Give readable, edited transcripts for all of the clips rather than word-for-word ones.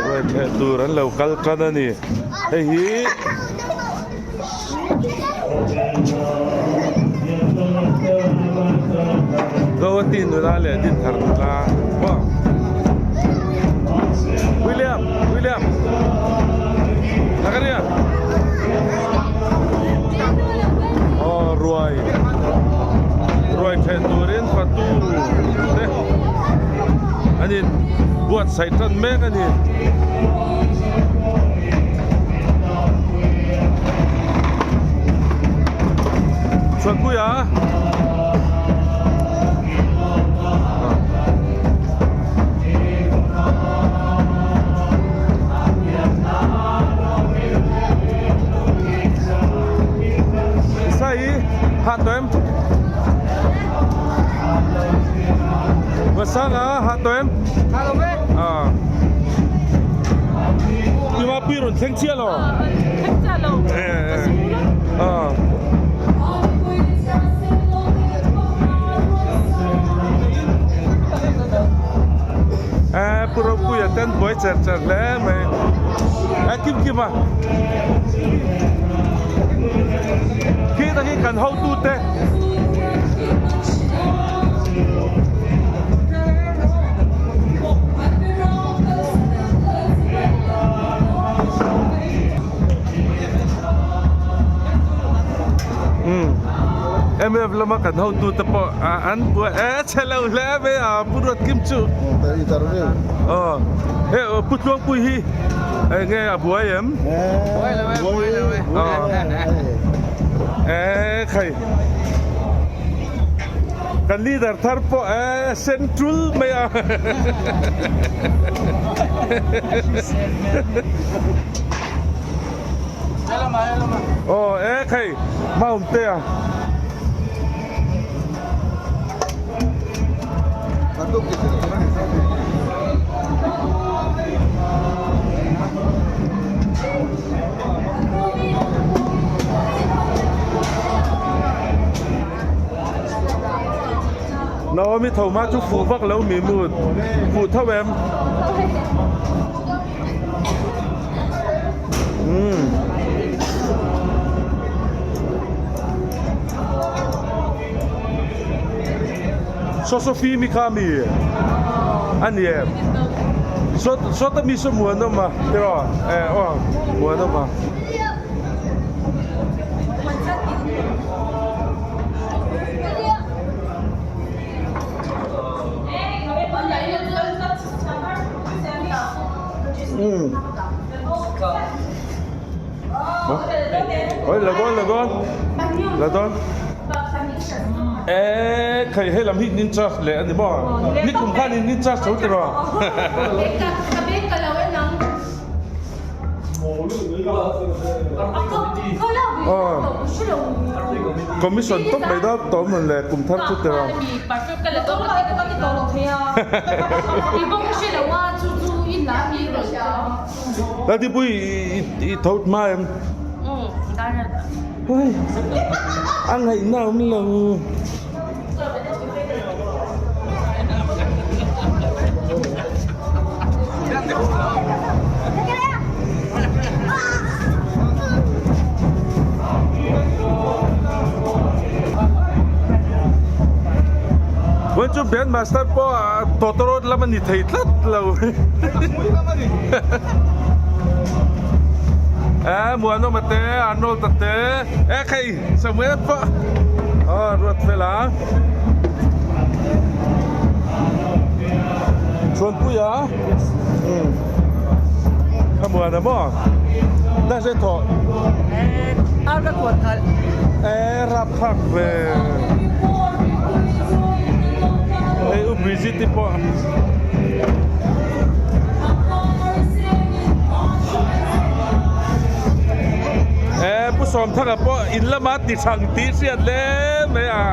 Ruaitheh tur an lo kal tan a ni hei hi Guwahati nula leh Dinthar nula maw William William Zakaria aw ruai ruai theh turin fatu te an in buatsaih tan mek a ni. Chhuanpuia Sai hah tawh em? Masanga hah tawh em? Hah lo ve. À. Nhưng mà pi rồi thleng chia lo. Thleng chia lo. À. À, pu Ropuia ten buai cher cher hle mai. À, kim kim à. Khi ta khi kan hotu te. Mnf lama kan hotu te pawh an buai e chhe lo hle mai a Pu Ruatkim chu aw he Pu Tluangpui hi enge a buai em e khai. Kan leader thar pawh eh sen tul mai a. Aw eh khai maum te a. Naomi tho hma chu fuh vak lo mi mut fuh tho em? Sosofi mi kha mi a ni em? Saw sawta mi saw Muanawma tiraw? Eh aw Muanawma. Umm. Oi la dawn la dawn la dawn e khai hei lam hi in charge leh ani maw ni kum khan in charge tho tiraw commission tawp mai dawn tawh mawn le kum thar chu tiraw Laltipui i tho hma em? Hei a ngaihna awm lo. Vawiin chu band master pawh tawtawrawt lam a ni thei tlat lo. Eh Muanawma te Arnold a te eh khai Samuel pawh aw ruat fel a Chhuanpuia umm kha Muana maw na hre thawh eh ar ka kuat khalh eh rap khak ve hei u Bridget te pawh. Eh Pu Sawmthanga pawh in lama ti thang tih hriat hle mai a.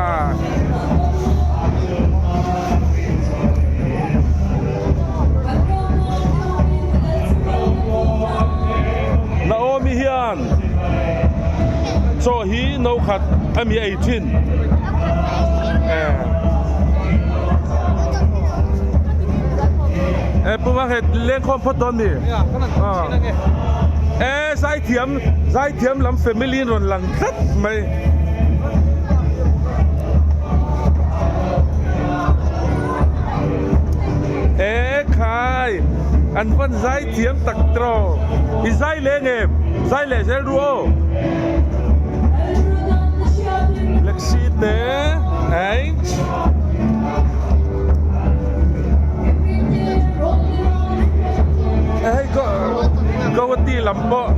Naomi hian chaw hi no khat a mi ei thin. Eh. Eh Pu Manghet lengkhawm phawt dawn mi? Eh zaithiam zaithiam lam family in rawn lang tlat mai. Eh khai an van zaithiam tak tawh i zai leh ngem zai leh zel ru aw. Lexi te ai. Hei Guwahati lam pawh.